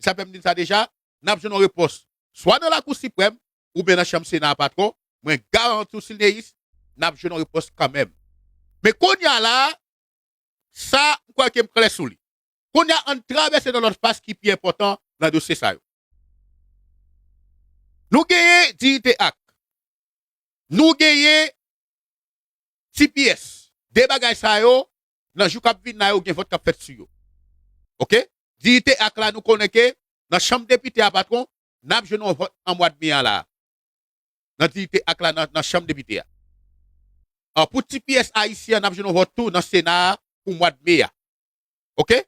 Sa fè m di n sa deja, n ap jwenn yon repons, swa nan Lakou Siprèm, oubyen nan chanm Sena a, patwon, mwen garanti w, Silneis, n ap jwenn yon repons kanmenm. Men kounye a la, sa, m kwè ke m klè sou li. Kounye a, ann travèse nan lòt faz ki pi enpòtan nan dosye sa yo. Nou genyen Diyite Ak. Nou genyen T P S. De bagay sa yo, nan jou k ap vin la yo, gen vòt k ap fèt sou yo. Oke? Diyite Ak la, nou konnen ke nan chanm depite a, patwon, n ap jwenn yon vòt an mwa de me a la. Nan Diyite Ak la, nan, nan chanm depite a. An, pou T P S ayisyen an, n ap jwenn yon vòt tou nan Sena a pou mwa de me a. Oke?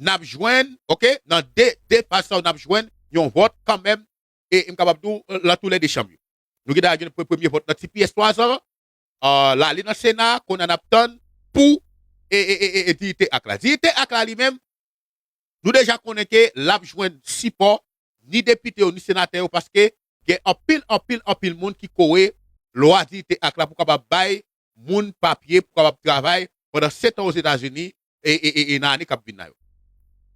N ap jwenn, oke, nan de, de faz sa yo, n ap jwenn yon vòt kanmenm, e, e m kapab di w, lan toulède chanm yo. Nou gentan jwenn pre-, premye vòt nan T P S twazan, a, l ale nan Sena, kounye a n ap tann pou, e, e, e, e, e Diyite Ak la. Diyite Ak la li menm, nou deja konnen ke l ap jwenn sipò ni depite yo, ni senatè yo, paske gen anpil, anpil, anpil moun ki kore lwa Diyite Ak la pou kapab bay moun papye pou kapab travay pandan sèt an Ozetazini e, e, e, e nan ane k ap vin la yo.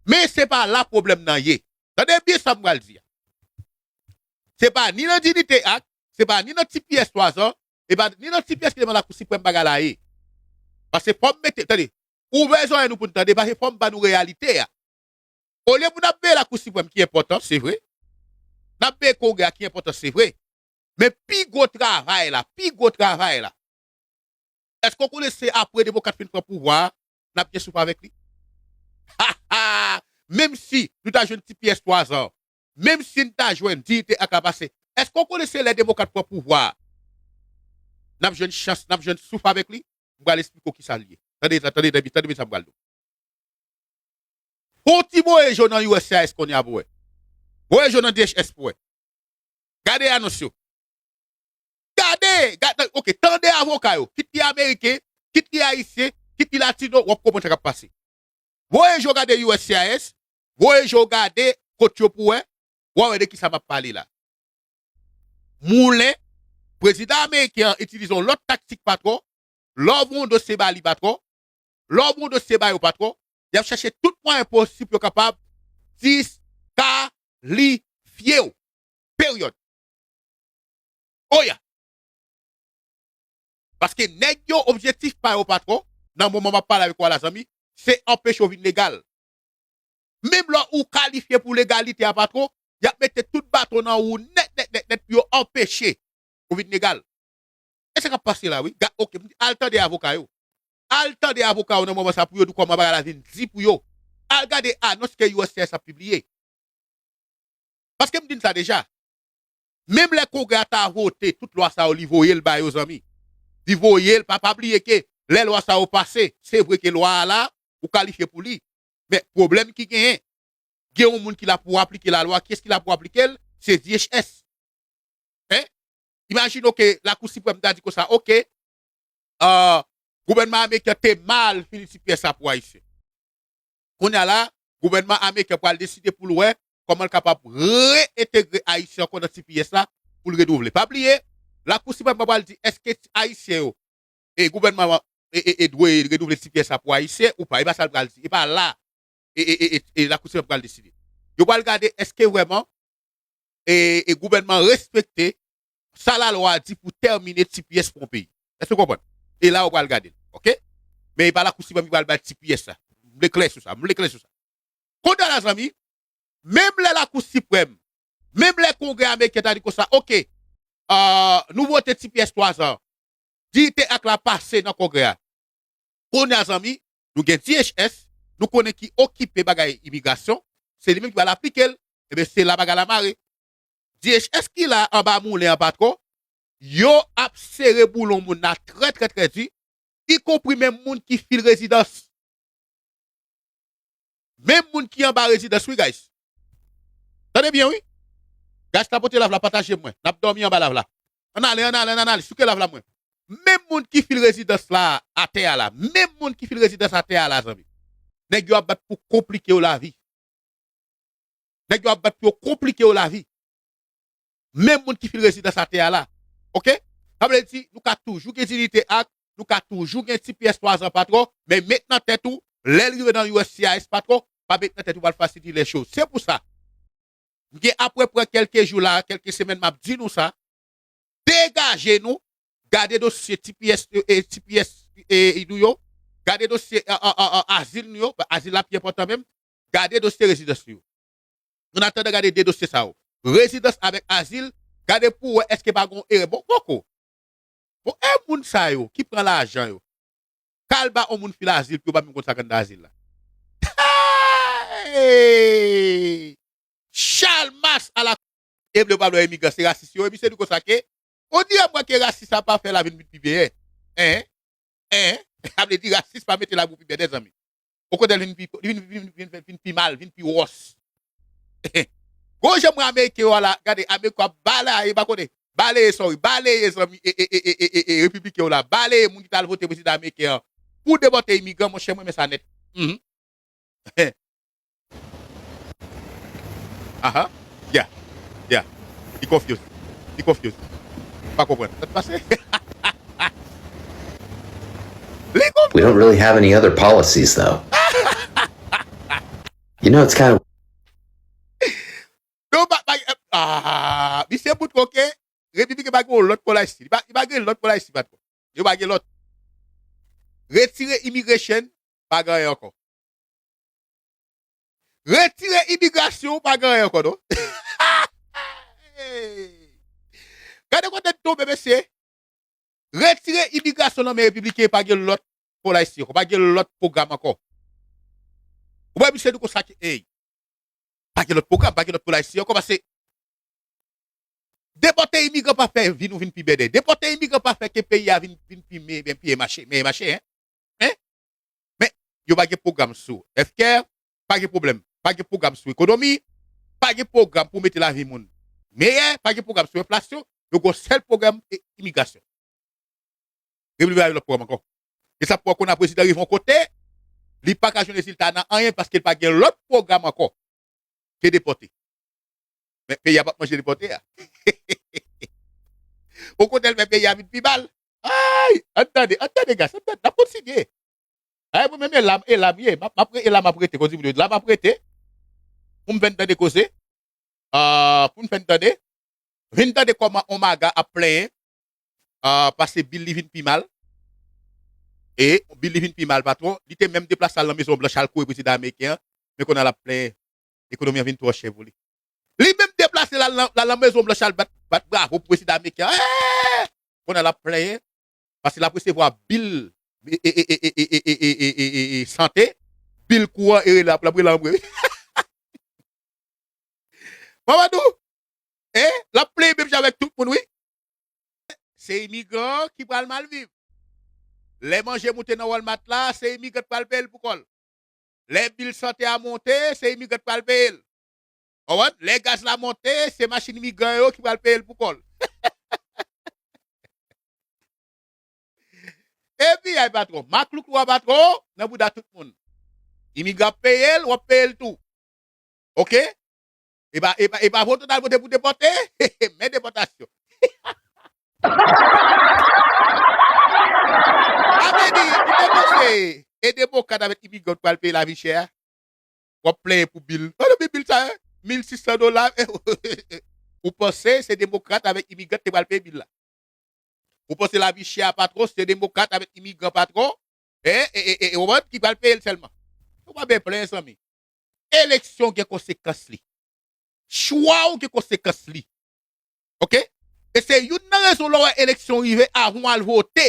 Men se pa la pwoblèm nan ye. Tande byen sa m pral di a. Se pa ni nan Diyite Ak, se pa ni nan T P S twazan, e pa ni nan T P S ki devan Lakou Siprèm bagay la ye. Paske fò m mete, tande, ouvè zòrèy nou pou n tande, paske fò m ba nou reyalite a. Olye pou n ap veye Lakou Siprèm ki enpòtan, se vre. N ap veye Kongrè a ki enpòtan, se vre. Men pi gwo travay la, pi gwo travay la. Èske w konnen se apre demokrat fin pran pouvwa a, n ap gen souf avèk li? Ha, ha! Menm si nou ta jwenn T P S twazan, menm si n ta jwenn Diyite Ak la pase, èske w konnen se lè demokrat pran pouvwa a, n ap jwenn chans, n ap jwenn souf avèk li? M pral esplike w kisa l ye. Tande, tande, tande, tande byen sa m pral di w. Fè yon ti voye je w nan U S C I S kounye a pou wè. Voye je w nan D H S pou wè. Gade anons yo. Gade, gade, oke, tande avoka yo. Kit li ameriken, kit li ayisyen, kit li latino, w ap konprann sa k ap pase. Voye je w gade U S C I S, voye je w gade kot yo pou wè, w a wè de kisa m ap pale la. Moulen, prezidan ameriken an itilize yon lòt taktik, patwon. Lè w voye yon dosye ba li, patwon, lè w voye yon dosye ba yo, patwon, y ap chèche tout mwayen posib pou yo kapab diskalifye w. Peryòd. Oya! Paske nèg yo, objektif pa yo, patwon, nan moman m ap pale avèk ou a la, zanmi, se anpeche w vin legal. Menm lè ou kalifye pou legalite a, patwon, y ap mete tout baton nan wou nèt, nèt, nèt, nèt pou yo anpeche ou vin legal. E sa k ap pase la, wi. Ga-, oke, m di, al tande avoka yo. Al tande avoka yo nan moman sa pou yo di w kòman bagay la vin di pou yo. Al gade anons ke U S C I S ap pibliye. Paske m di n sa deja. Menm lè Kongrè a ta vote tout lwa sa yo, li voye l ba yo, zanmi. Li voye l, pa, pa bliye ke lè lwa sa yo pase, se vre ke lwa a la, ou kalifye pou li. Men pwoblèm ki genyen, gen yon moun ki la pou aplike lalwa. Kiyès ki la pou aplike l? Se D H S. Hein? Imajine w ke Lakou Siprèm ta di konsa, oke, euh, Gouvènman ameriken te mal fini T P S la pou Ayisyen. Kounye a la, gouvènman ameriken pral deside pou l wè kòman l kapab reyentegre Ayisyen ankò nan T P S la pou l redouvle. Pa bliye, Lakou Siprèm pral di èske Ayisyen yo e gouvènman an e, e, e dwe redouvle T P S la pou Ayisyen ou pa. E pa sa l pral di. E pa la e, e, e, e, e Lakou Siprèm pral deside. Yo pral gade èske vrèman e, e gouvènman an respekte sa lalwa a di pou tèmine T P S pou yon peyi. Èske w konprann? E la yo pral gade l. Oke? Men e pa Lakou Siprèm ki pral bay T P S la. M vle klè sou sa. M vle klè sou sa. Kounye a la, zanmi, menm lè Lakou Siprèm, menm lè Kongrè ameriken ta di konsa, oke, ah, nou vote T P S twazan, Diyite Ak la pase nan Kongrè a. Kounye a, zanmi, nou gen D H S, nou konnen ki okipe bagay imigrasyon, se li menm ki pral aplike l, ebyen, se la bagay la mare. D H S ki la anba moulen an, patwon, yo ap sere boulon moun nan trè, trè, trè di, ikonpri menm moun ki fil rezidans. Menm moun ki anba rezidans, wi, guys. Tande byen, wi. Guys, tapote live la, pataje mwen. N ap dòmi anba live la. Ann ale, ann ale, ann ale, souke live la mwen. Menm moun ki fil rezidans la, atè a la. Menm moun ki fil rezidans atè a la, zanmi. Nèg yo ap bat pou konplike yo lavi. Nèg yo ap bat pou yo konplike yo lavi. Menm moun ki fil rezidans atè a la. Oke? Sa vle di, nou ka toujou gen Diyite Ak, nou ka toujou gen T P S twazan, patwon, men met nan tèt ou, lè l rive nan U S C I S, patwon, pa met nan tèt ou pral fasilite lè cho. Se pou sa, m gen apeprè kèlke jou la, kèlke semèn m ap di nou sa, degaje nou, gade dosye T P S, e, e, T P S, e, e, nou yo, gade dosye, a, a, a, a, azil nou yo, azil la pi enpòtan menm, gade dosye rezidans nou yo. Ann atandan, gade de dosye sa yo. Rezidans avèk azil, gade pou w wè èske pa gen yon erè. Bon, poko. Bon, e moun sa yo ki pran lajan yo, k al ba yon moun fil azil pou yo pa menm konn sa k anndan azil la. Hey! Chalmas a la. E vle w pa vle w imigran, se rasis yo. E misye di konsa ke, on dirè m wè ke rasis sa pa fè lavi n vin pi byen. Hein? Hein? Sa vle di rasis pa mete lavi w pi byen, mezanmi. Okontrè, li vin pi, li vin, vin, vin, vin, vin pi mal, vin pi wòs. Gwo jan mwen Ameriken yo a la, gade, Ameriken yo ap balaye, pa konnen, baleye, sorry, baleye zanmi, e, e, repibliken yo la, baleye moun ki t al vote prezidan ameriken an pou depòte imigran, monchè, mwen renmen sa nèt. Mhm. Aha. Yeah. Yeah. Li confuse. Li confuse. Pa konprann. Sa k pase? Li confuse. We don't really have any other policies, though. You know, it's kind of. Non, pa, pa, ah, misye bout koke, Repibliken pa gen yon lòt policy. Li pa, li pa gen lòt policy, patwon. Yo pa gen lòt. Retire immigration, pa gen anyen ankò. Retire imigrasyon, pa gen anyen ankò, non. Gade kote n tonbe, mesye. Retire imigrasyon nan men repibliken, pa gen lòt policy ankò, pa gen lòt pwogram ankò. Ou wè misye di konsa ke, ey, pa gen lòt pwogram, pa gen lòt policy ankò, paske depòte imigran pa fè vi nou vin pi bèdè. Depòte imigran pa fè ke peyi a vin, vin pi me-, men pi mache, men mache, hein? Hein? Men, yo pa gen pwogram sou healthcare, pa gen pwoblèm, pa gen pwogram sou ekonomi, pa gen pwogram pou mete lavi moun meyè, pa gen pwogram sou enflasyon, yo gen yon sèl pwogram, e imigrasyon. Repiblik la gen lòt pwogram ankò. E sa pou w konn a prezidan rive yon kote, li pa ka jwenn rezilta nan anyen paske l pa gen lòt pwogram ankò ke depòte. Men peyi a p ap manje depòte a. Okontrè, l fè peyi a vin pi mal. Ay, ann tande, ann tande, guys, ann tande, n ap kontinye. Ay, mwen menm, e la, e la m ye. M ap, m ap re-, e la m ap rete, koz di m la m ap rete. Pou m fè n tande koze. Ah, pou n fè n tande. Vin tande kòman on MAGA ap plenyen, ah, paske bil li vin pi mal. E bil li vin pi mal, patwon. Li te menm deplase al nan Mezon Blanch al kouri prezidan ameriken an. Men kounye a l ap plenyen ekonomi an vin twò chè pou li. Li menm deplase l al nan, l al nan Mezon Blanch al bat, bat bravo pou prezidan ameriken an. Eh! Kounye a l ap plenyen paske l ap resevwa bil, e, e, sante, bil kouran, e l ap, l ap rele anmwe. Mamadou, eh, l ap plenyen menm jan avèk tout moun, wi. Se imigran ki pral mal viv. Lè manje moute nan Walmart la, se imigran k pral peye l pou kò l. Lè bil sante a monte, se imigran k pral peye l. Ou konprann? Lè gaz la monte, se machin imigran yo ki pral peye l pou kò l. F B I, patwon. Maklouklou a, patwon, nan bouda tout moun. Imigran ap peye l, w ap peye l tou. Oke? E pa, e pa, e pa vote w t al vote pou depòte. Men depòtasyon. Sa vle di, ou te panse e demokrat avèk imigran pral peye lavi chè a? W ap plenyen pou bil. Mande bil, bil sa, mil sis san dola. Ou panse se demokrat avèk imigran te pral peye bil la? Ou panse lavi chè a, patwon, se demokrat avèk imigran, patwon? E, e, e, e, e, ou konprann, ki pral peye l sèlman? Ou pa byen plenyen, zanmi. Eleksyon gen konsekans li. Chwa w gen konsekans li. Oke? E se youn nan rezon lè w wè eleksyon rive, avan w al vote,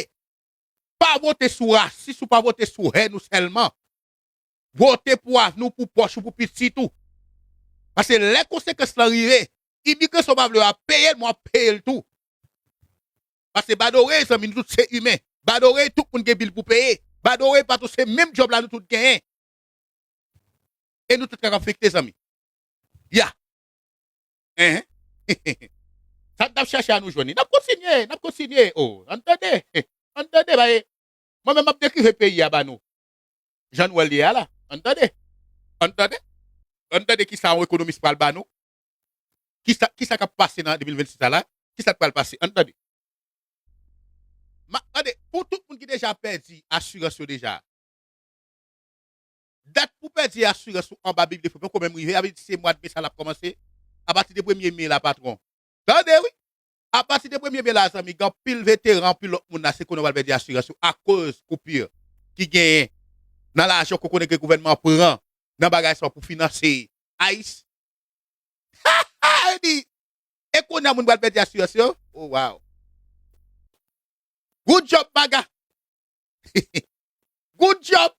pa vote sou rasis ou pa vote sou hèn ou sèlman. Vote pou avni w, pou pòch ou, pou pitit ou. Paske lè konsekans lan rive, imigrasyon pa vle w ap peye l, men w ap peye l tou. Paske by the way, zanmi, nou tout se imen. By the way, tout moun gen bil pou peye. By the way, patwon, se menm djòb la nou tout genyen. E nou tout ka afekte, zanmi. Ya. Enhen. Sa n t ap chache a nou jwenn li. N ap kontinye, n ap kontinye. O, ann tande. Ann tande, bay. Mwen menm m ap dekrive peyi a ba nou. Jan nou wè l ye a la. Ann tande. Ann tande. Ann tande kisa yon ekonomis pral ba nou. Kisa, kisa k ap pase nan de mil vennsis la la? Kisa k pral pase? Ann tande. Ma, tande, pou tout moun ki deja pèdi asirans yo deja, dat pou pèdi asirans ou anba Bib de Fwe poko menm rive, sa vle di se mwa de me sa l ap kòmanse. Apati de premye me la, patwon. Tande, wi. Apati de premye me la, zanmi, gen anpil veteran, anpil lòt moun la, se konnen yo pral pèdi asirans yo akoz koupi ki genyen nan lajan ke w konnen ke gouvènman an pran nan bagay sa yo pou finanse ICE. Yo di, e kounye a moun pral pèdi asirans yo? Oh, wow. Good job, MAGA. Good job.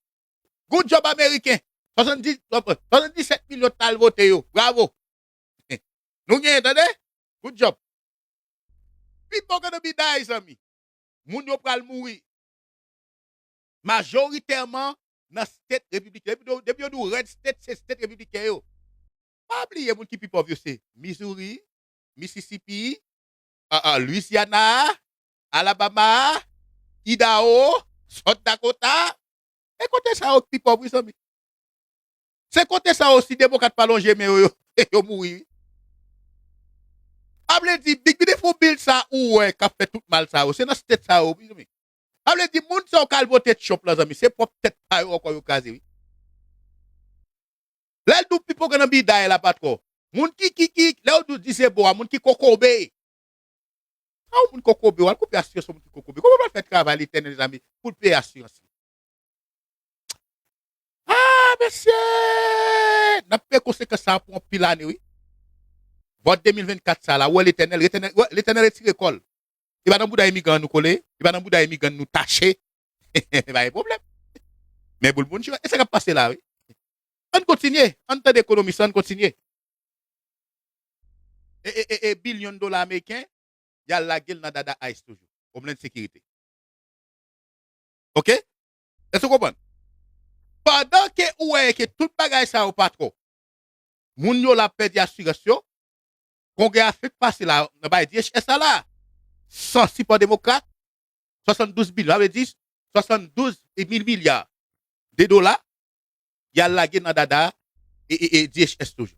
Good job, Ameriken. Swasanndis, swasanndisèt milyon t al vote yo. Bravo. Nou genyen, tande? Good job. People gonna be die, zanmi. Moun yo pral mouri. Majoritèman nan state repibliken. Depi yo, depi yo di w red state, se state repibliken yo. Pa bliye moun ki pi pòv yo se Missouri, Mississippi, a, a, Louisiana, Alabama, Idaho, South Dakota. E kote sa yo pi pòv, wi, zanmi. Se kote sa yo, si demokrat pa lonje men yo, yo, yo mouri, wi. A vle di, Big Beautiful Bill sa ou wè k ap fè tout mal sa yo, se nan state sa yo, wi, zanmi. Sa vle di, moun sa yo k al vote Trump lan, zanmi, se pwòp tèt pa yo ankò yo kraze, wi. Lè l di w people gonna be die la, patwon. Moun ki, ki, ki, lè yo di w di se bo a, moun ki kokobe. A yon moun kokobe, w al koupe asirans yon moun ki kokobe. Kòman w pral fè travay Letènèl, mezanmi, pou l peye asirans li? Ah, mesye! N ap peye konsekans sa a pou anpil ane, wi. Vòt de mil vennkat sa la, ou wè Letènèl, Letènèl, wè, Letènèl retire kò l. E pa nan bouda imigran nou kole, e pa nan bouda imigran nou tache. E pa gen pwoblèm. Men boul moun chire. E sa k ap pase la, wi. Ann kontinye. Ann tande ekonomis lan, ann kontinye. E, e, e, e bilyon dola ameriken, y al lage l nan dada ICE toujou. Homeland Security. Oke? Èske w konprann? Pandan ke ou wè ke tout bagay sa yo pa twò, moun yo la pèdi asirans yo, Kongrè a fenk pase la, nan bay D H S la la, san sipò demokrat, swasanndouz bilyon, sa vle di swasanndouz mil milya de dola, y al lage nan dada e, e, e D H S toujou.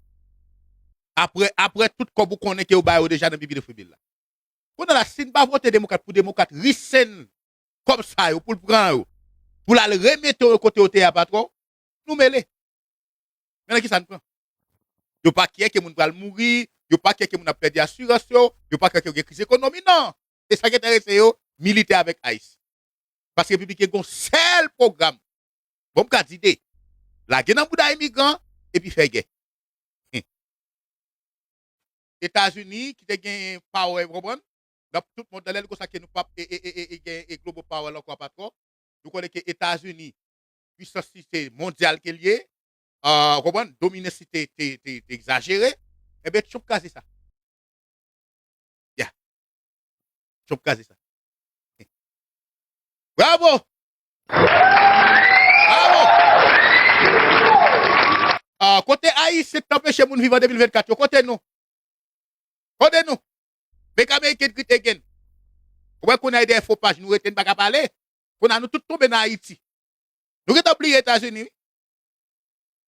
Apre, apre tout kòb ou konnen ke yo ba yo deja nan Big Beautiful Bill la. Kounye a la, si n pa vote demokrat pou demokrat resend kòb sa yo, pou l pran yo, pou l al remete yo kote yo te ye a, patwon, nou mele. Men nan kisa n pran? Yo pa kè ke moun pral mouri, yo pa kè ke moun ap pèdi asirans yo, yo pa kè ke gen kriz ekonomi, non. E sa ki enterese yo, milite avèk ICE. Paske repibliken gen yon sèl pwogram. Bon, m ka di de. Lage nan bouda imigran, epi fè gè. Etazini, ki te gen power, w konprann? Nan tout mond lan, lè l konsa ke nou p ap e, e, e, e, e gen e global power la ankò, patwon. Nou konnen ke Etazini, pwisans li se mondyal ke l ye, ah, w konprann? Dominans li te, te, te, te egzajere. Enben, Trump kraze sa. Ya. Trump kraze sa. Bravo! Bravo! Ah, kote Ayisyen k t anpeche moun viv an de mil vennkat yo? Kote nou? Kote nou? Make America great again. Ou wè kounye a dèyè fo paj nou rete, n pa ka pale. Kounye a nou tout tonbe nan Ayiti. Nou gentan bliye Etazini, wi.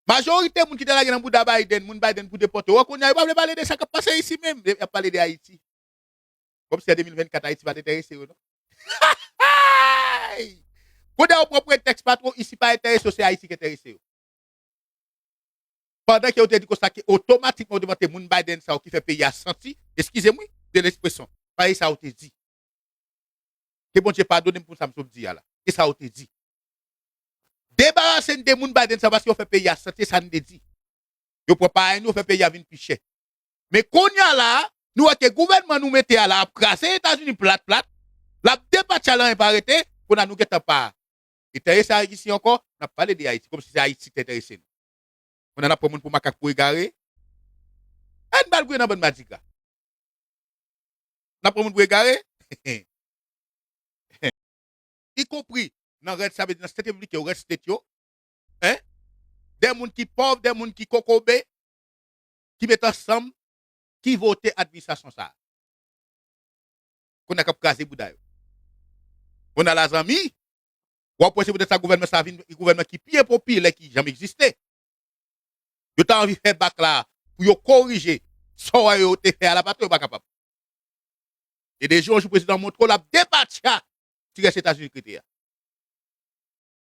Majorite moun ki te lage nan bouda Biden, moun Biden pou depòte yo, kounye a yo pa vle pale de sa k ap pase isi menm, y ap pale de Ayiti. Kòmsi an de mil vennkat Ayiti pa t enterese yo, non. Kounye a yo pran pretèks patwon isi pa enterese yo, se Ayiti ki enterese yo. Pandan ke yo te di konsa ke otomatikman yo te mete moun Biden sa yo ki fè peyi a santi, eskize m wi, de lespresyon, paske sa yo te di. Ke Bondye padone m pou sa m sot di a la. E sa yo te di. Debarase n de moun Biden sa paske yo fè peyi a santi, e sa n te di. Yo pran pay nou, yo fè peyi a vin pi chè. Men kounye a la, nou wè ke gouvènman nou mete a la ap kraze Etazini plat plat, l ap depatcha la anyen pa rete, kounye a nou gentan pa enterese Ayiti ankò, n ap pale de Ayiti, kòmsi se Ayiti ki enterese nou. Kounye a n ap pran moun pou makak pou egare. Ann ba l gouye nan bann madigra. N ap pran moun pou egare. Ikonpri nan red, sa vle di nan state repibliken yo, red state yo. Hein? De moun ki pòv, de moun ki kokobe, ki met ansanm, ki vote administrasyon sa a. Kounye a k ap kraze bouda yo. Kounye a la zanmi, w ap wè se poutèt sa gouvènman sa vin gouvènman ki pi enpopilè ki janm egziste. Yo ta anvi fè bak la pou yo korije sa w wè yo te fè a la, patwon, yo pa kapab. E de jou an jou prezidan montre w l ap depatcha ti rès Etazini ki rete a.